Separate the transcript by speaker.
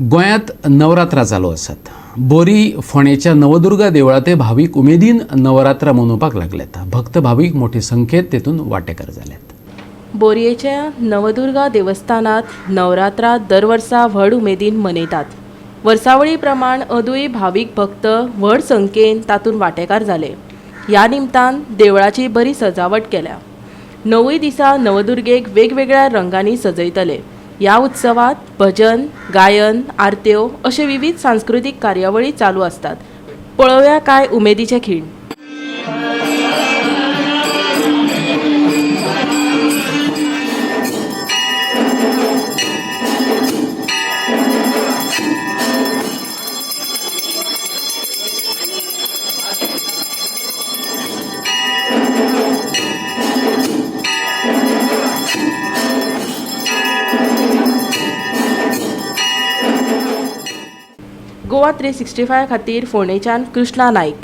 Speaker 1: गोंयांत नवरात्रां चालू आसात. बोरी फोंडेच्या नवदुर्गा देवळांत भावीक उमेदीन नवरात्रां मनोवपाक लागल्यात. भक्त भावीक मोठे संख्येत तेतून वांटेकार जाल्यात.
Speaker 2: बोरयेच्या नवदुर्गा देवस्थानात नवरात्रा दर वर्सा व्हड उमेदीन मनयतात. वर्सावळी प्रमाण अदूय भावीक भक्त व्हड संख्येन तातूंत वांटेकार जाले. ह्या निमतान देवळाची बरी सजावट केल्या. णवूय दिसा नवदुर्गेक वेगवेगळ्या रंगांनी सजयतले. ह्या उत्सवात भजन, गायन, आरत्यो अशे विविध सांस्कृतीक कार्यावळी चालू आसतात. पळोवया काय उमेदीचे खीण. गोवा 365 खातीर फोंडेच्यान कृष्णा नायक.